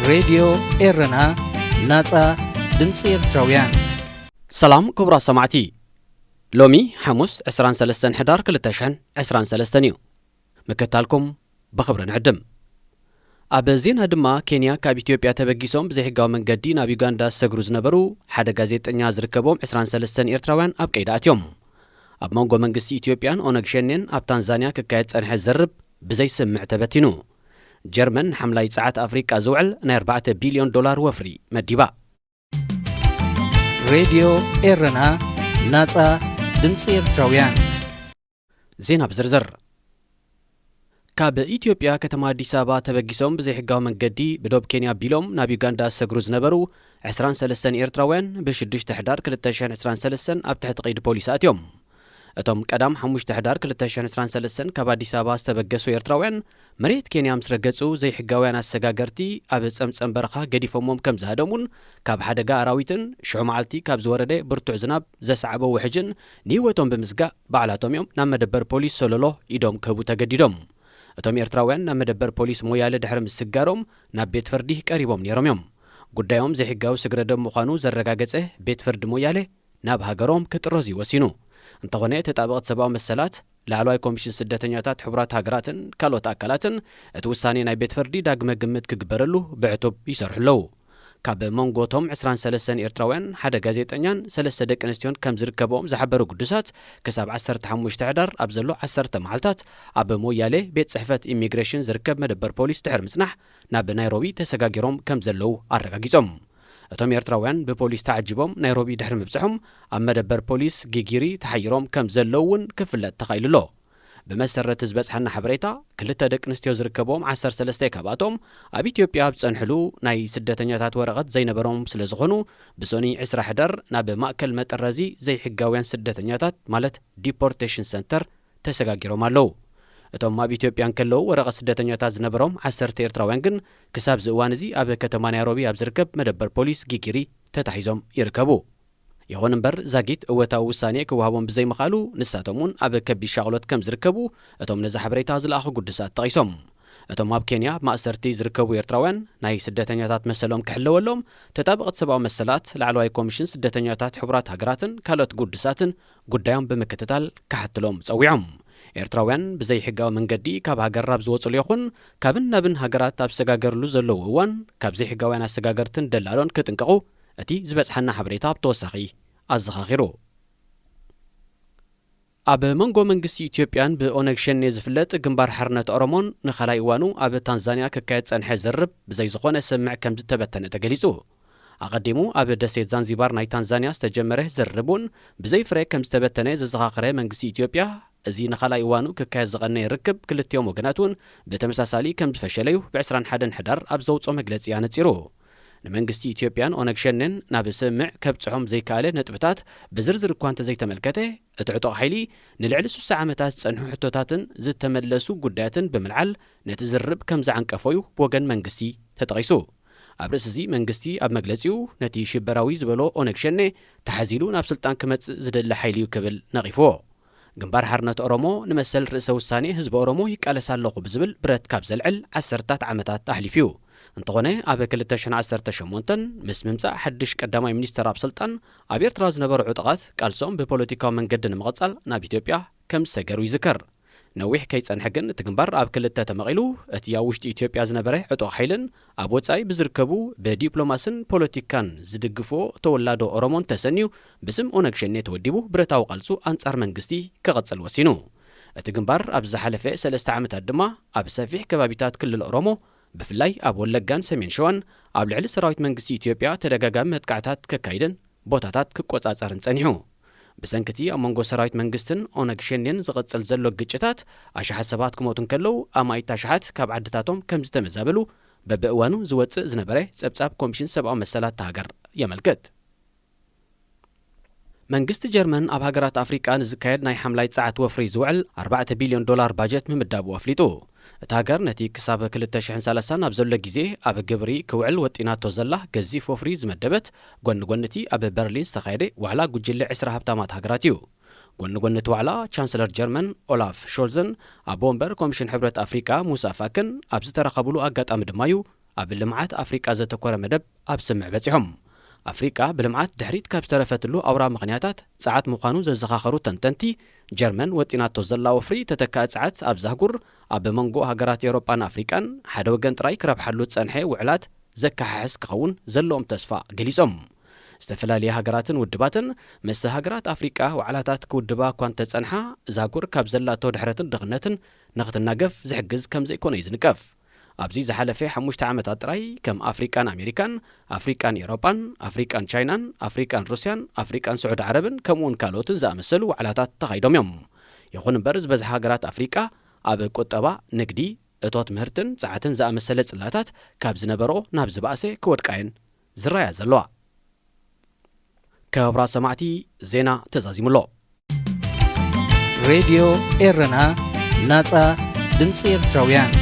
ሬድዮ ኤረና፣ ናጻ ድምጺ ኤርትራውያን። ሰላም ክቡራት ሰማዕቲ፣ ሎሚ ሓሙስ ዕስራን ሰለስተን ሕዳር ክልተ ሽሕን ዕስራን ሰለስተን እዩ። ምክታልኩም ብኽብሪ ንዕድም። ኣብ ዜና ድማ፣ ኬንያ ካብ ኢትዮጵያ ተበጊሶም ብዘይሕጋዊ መንገዲ ናብ ዩጋንዳ ዝሰግሩ ዝነበሩ ሓደ ጋዜጠኛ ዝርከቦም ዕስራን ሰለስተን ኤርትራውያን ኣብ ቀይዲ ኣትዮም። ኣብ መንጎ መንግስቲ ኢትዮጵያን ኦነግ ሸኔን ኣብ ታንዛንያ ክካየድ ጸንሐ ዝርርብ ብዘይስምዕ ተበቲኑ። ጀርመን ንሓምላይ ጸዓት ኣፍሪቃ ዝውዕል ናይ ኣርባዕተ ቢልዮን ዶላር ወፍሪ መዲባ። ሬድዮ ኤረና፣ ናጻ ድምጺ ኤርትራውያን። ዜና ብዝርዝር። ካብ ኢትዮጵያ ከተማ ኣዲስ ኣበባ ተበጊሶም ብዘይሕጋዊ መንገዲ ብዶብ ኬንያ ኣቢሎም ናብ ዩጋንዳ ዝሰግሩ ዝነበሩ ዕስራን ሰለስተን ኤርትራውያን፣ ብሽዱሽተ ሕዳር ክልተ ሽሕን ዕስራን ሰለስተን ኣብ ትሕቲ ቀይዲ ፖሊስ ኣትዮም። እቶም ቀዳም ሓሙሽተ ሕዳር ክልተ ሽሕን ዕስራን ሰለስተን ካብ ኣዲስ ኣበባ ዝተበገሱ ኤርትራውያን፣ መሬት ኬንያ ምስ ረገጹ፣ ዘይሕጋውያን ኣሰጋገርቲ ኣብ ጸምጸም በረኻ ገዲፎሞም ከም ዝሃደሙን፣ ካብ ሓደጋ ኣራዊትን ሽዑ መዓልቲ ካብ ዝወረደ ብርቱዕ ዝናብ ዘስዓቦ ውሕጅን ንህይወቶም ብምስጋእ፣ ባዕላቶም እዮም ናብ መደበር ፖሊስ ሶሎሎ ኢዶም ክህቡ ተገዲዶም። እቶም ኤርትራውያን ናብ መደበር ፖሊስ ሞያለ ድሕሪ ምስጋሮም፣ ናብ ቤት ፍርዲ ቀሪቦም ነይሮም እዮም። ጉዳዮም ዘይሕጋዊ ስግረ ዶብ ምዃኑ ዘረጋገጸ ቤት ፍርዲ ሞያለ፣ ናብ ሃገሮም ክጥረዙ እዩ ወሲኑ። እንተኾነ፣ ተጣበቕቲ ሰብኣዊ መሰላት፣ ላዕለዋይ ኮሚሽን ስደተኛታት ሕቡራት ሃገራትን ካልኦት ኣካላትን፣ እቲ ውሳኔ ናይ ቤት ፍርዲ ዳግመ ግምት ክግበረሉ ብዕቱብ ይሰርሑ ኣለዉ። ካብ መንጎ እቶም ዕስራን ሰለስተን ኤርትራውያን፣ ሓደ ጋዜጠኛን ሰለስተ ደቂ ኣንስትዮን ከም ዝርከብዎም ዝሓበሩ ግዱሳት፣ ክሳብ ዓሰርተ ሓሙሽተ ሕዳር ኣብ ዘሎ ዓሰርተ መዓልታት፣ ኣብ ሞያሌ ቤት ጽሕፈት ኢሚግሬሽን ዝርከብ መደበር ፖሊስ ድሕሪ ምጽናሕ፣ ናብ ናይሮቢ ተሰጋጊሮም ከም ዘለዉ ኣረጋጊጾም። እቶም ኤርትራውያን ብፖሊስ ተዓጂቦም ናይሮቢ ድሕሪ ምብጽሖም፣ ኣብ መደበር ፖሊስ ጊጊሪ ተሓይሮም ከም ዘለዉ እውን ክፍለጥ ተኻኢሉ ኣሎ። ብመሰረት ዝበጽሓና ሓበሬታ፣ ክልተ ደቂ ኣንስትዮ ዝርከብዎም ዓሰርተ ሰለስተ ካብኣቶም፣ ኣብ ኢትዮጵያ ኣብ ዝጸንሕሉ ናይ ስደተኛታት ወረቐት ዘይነበሮም ስለ ዝኾኑ፣ ብሰኑይ ዕስራ ሕዳር ናብ ማእከል መጠረዚ ዘይሕጋውያን ስደተኛታት፣ ማለት ዲፖርቴሽን ሰንተር፣ ተሰጋጊሮም ኣለዉ። እቶም ኣብ ኢትዮጵያ እንከለዉ ወረቐት ስደተኛታት ዝነበሮም ዓሰርተ ኤርትራውያን ግን፣ ክሳብ እዚ እዋን እዚ ኣብ ከተማ ናይሮቢ ኣብ ዝርከብ መደበር ፖሊስ ጊጊሪ ተታሒዞም ይርከቡ። ይኹን እምበር፣ ዛጊት እወታዊ ውሳኔ ክወሃቦም ብዘይምኽኣሉ፣ ንሳቶም እውን ኣብ ከቢድ ሻቕሎት ከም ዝርከቡ እቶም ነዚ ሓበሬታ ዝለኣኹ ግዱሳት ጠቒሶም። እቶም ኣብ ኬንያ ኣብ ማእሰርቲ ዝርከቡ ኤርትራውያን፣ ናይ ስደተኛታት መሰሎም ክሕለወሎም፣ ተጣበቕቲ ሰብኣዊ መሰላት፣ ላዕለዋይ ኮሚሽን ስደተኛታት ሕቡራት ሃገራትን ካልኦት ግዱሳትን ጉዳዮም ብምክትታል ክሓትሎም ጸዊዖም። ኤርትራውያን ብዘይሕጋዊ መንገዲ ካብ ሃገር ኣብ ዝወጽሉ ይኹን ካብን ናብን ሃገራት ኣብ ዝሰጋገርሉ ዘለዉ እዋን፣ ካብ ዘይሕጋውያን ኣሰጋገርትን ደላሎን ክጥንቀቑ እቲ ዝበጽሓና ሓበሬታ ብተወሳኺ ኣዘኻኺሩ። ኣብ መንጎ መንግስቲ ኢትዮጵያን ብኦነግ ሸኔ ዝፍለጥ ግንባር ሓርነት ኦሮሞን ንኻልኣይ እዋኑ ኣብ ታንዛንያ ክካየድ ጸንሐ ዝርርብ ብዘይ ዝኾነ ስምዕ ከም ዝተበተነ ተገሊጹ። ኣቐዲሙ ኣብ ደሴት ዛንዚባር ናይ ታንዛንያ ዝተጀመረ ዝርርብ እውን ብዘይ ፍረ ከም ዝተበተነ ዘዘኻኸረ መንግስቲ ኢትዮጵያ፣ እዚ ንኻልኣይ እዋኑ ክካየድ ዝቐነየ ርክብ ክልቲኦም ወገናት እውን ብተመሳሳሊ ከም ዝፈሸለዩ ብዕስራን ሓደን ሕዳር ኣብ ዘውፅኦ መግለጺ ኣነጺሩ። ንመንግስቲ ኢትዮጵያን ኦነግ ሸኔን ናብ ስምምዕ ከብጽሖም ዘይከኣለ ነጥብታት ብዝርዝር እኳ እንተዘይተመልከተ፣ እቲ ዕጡቕ ሓይሊ ንልዕሊ ስሳ ዓመታት ዝጸንሑ ሕቶታትን ዝተመለሱ ጉዳያትን ብምልዓል ነቲ ዝርርብ ከም ዘዓንቀፎ እዩ ብወገን መንግስቲ ተጠቒሱ። ኣብ ርእሲ እዚ መንግስቲ ኣብ መግለጺኡ ነቲ ሽበራዊ ዝበሎ ኦነግ ሸኔ ተሓዚሉ ናብ ስልጣን ክመጽእ ዝደሊ ሓይሊ እዩ ክብል ነቒፍዎ። ግንባር ሓርነት ኦሮሞ ንመሰል ርእሰ ውሳኔ ህዝቢ ኦሮሞ ይቃለስ ኣለኹ ብዝብል ብረት ካብ ዘልዕል ዓሰርታት ዓመታት ኣሕሊፉ እዩ። እንተኾነ ኣብ ክልተ ሽሕን ዓሰርተ ሸሞንተን ምስ ምምጻእ ሓድሽ ቀዳማይ ሚኒስተር ኣብ ስልጣን ኣብ ኤርትራ ዝነበሩ ዕጡቓት ቃልሶም ብፖለቲካዊ መንገዲ ንምቕጻል ናብ ኢትዮጵያ ከም ዝሰገሩ ይዝከር። ነዊሕ ከይጸንሐ ግን እቲ ግንባር ኣብ ክልተ ተመቒሉ፣ እቲ ኣብ ውሽጢ ኢትዮጵያ ዝነበረ ዕጡቕ ሓይልን ኣብ ወጻኢ ብዝርከቡ ብዲፕሎማስን ፖለቲካን ዝድግፍዎ ተወላዶ ኦሮሞን ተሰንዩ ብስም ኦነግ ሸኔ ተወዲቡ ብረታዊ ቃልሱ ኣንጻር መንግስቲ ክቕጽል ወሲኑ። እቲ ግንባር ኣብ ዝሓለፈ ሰለስተ ዓመታት ድማ ኣብ ሰፊሕ ከባቢታት ክልል ኦሮሞ፣ ብፍላይ ኣብ ወለጋን ሰሜን ሸዋን ኣብ ልዕሊ ሰራዊት መንግስቲ ኢትዮጵያ ተደጋጋሚ መጥቃዕታት ከካይድን ቦታታት ክቆጻጸርን ጸኒሑ። ብሰንኪ እቲ ኣብ መንጎ ሰራዊት መንግስትን ኦነግ ሸኔን ዝቕጽል ዘሎ ግጭታት፣ ኣሽሓት ሰባት ክሞቱ እንከለዉ፣ ኣማኢት ኣሽሓት ካብ ዓድታቶም ከም ዝተመዛበሉ በብእዋኑ ዝወጽእ ዝነበረ ጸብጻብ ኮሚሽን ሰብኣዊ መሰላት እታ ሃገር የመልክት። መንግስቲ ጀርመን ኣብ ሃገራት ኣፍሪቃ ንዝካየድ ናይ ሓምላይ ጸዓት ወፍሪ ዝውዕል ኣርባዕተ ቢልዮን ዶላር ባጀት ምምዳቡ ኣፍሊጡ። እታ ሃገር ነቲ ክሳብ ክልተ ሽሕን ሰላሳን ኣብ ዘሎ ግዜ ኣብ ግብሪ ክውዕል ወጢናቶ ዘላ ገዚፍ ወፍሪ ዝመደበት፣ ጎኒ ጎኒ እቲ ኣብ በርሊን ዝተኻየደ ዋዕላ ጉጅለ ዕስራ ሃብታማት ሃገራት እዩ። ጎኒ ጎኒ እቲ ዋዕላ፣ ቻንስለር ጀርመን ኦላፍ ሾልዝን ኣቦ ወንበር ኮሚሽን ሕብረት ኣፍሪቃ ሙሳ ፋክን ኣብ ዝተራኸቡሉ ኣጋጣሚ ድማ እዩ ኣብ ልምዓት ኣፍሪቃ ዘተኮረ መደብ ኣብ ስምዕ በጺሖም። ኣፍሪቃ ብልምዓት ድሕሪት ካብ ዝተረፈትሉ ኣውራ ምኽንያታት ጸዓት ምዃኑ ዘዘኻኸሩ ተንተንቲ፣ ጀርመን ወጢናቶ ዘላ ወፍሪ ተተካኢ ጸዓት ኣብ ዛህጉር ኣብ መንጎ ሃገራት ኤውሮጳን ኣፍሪቃን ሓደ ወገን ጥራይ ክረብሓሉ ዝጸንሐ ውዕላት ዘከሓሕስ ክኸውን ዘለዎም ተስፋ ገሊጾም። ዝተፈላለያ ሃገራትን ውድባትን ምስ ሃገራት ኣፍሪቃ ዋዕላታት ክውድባ እኳ እንተጸንሓ፣ ዛጉር ካብ ዘላቶ ድሕረትን ድኽነትን ንኽትናገፍ ዝሕግዝ ከም ዘይኮነ እዩ ዝንቀፍ። ኣብዚ ዝሓለፈ ሓሙሽተ ዓመታት ጥራይ ከም ኣፍሪቃን ኣሜሪካን፣ ኣፍሪቃን ኤውሮጳን፣ ኣፍሪቃን ቻይናን፣ ኣፍሪቃን ሩስያን፣ ኣፍሪቃን ስዑዲ ዓረብን ከምኡውን ካልኦትን ዝኣመሰሉ ዋዕላታት ተኻይዶም እዮም። ይኹን እምበር ዝበዝሓ ሃገራት ኣፍሪቃ ኣብ ቁጠባ፣ ንግዲ፣ እቶት ምህርትን ጸዓትን ዝኣመሰለ ጽላታት ካብ ዝነበሮ ናብ ዝበኣሰ ክወድቃ እየን ዝረኣያ ዘለዋ። ክቡራት ሰማዕቲ፣ ዜና ተዛዚሙ ኣሎ። ሬድዮ ኤረና፣ ናጻ ድምጺ ኤርትራውያን።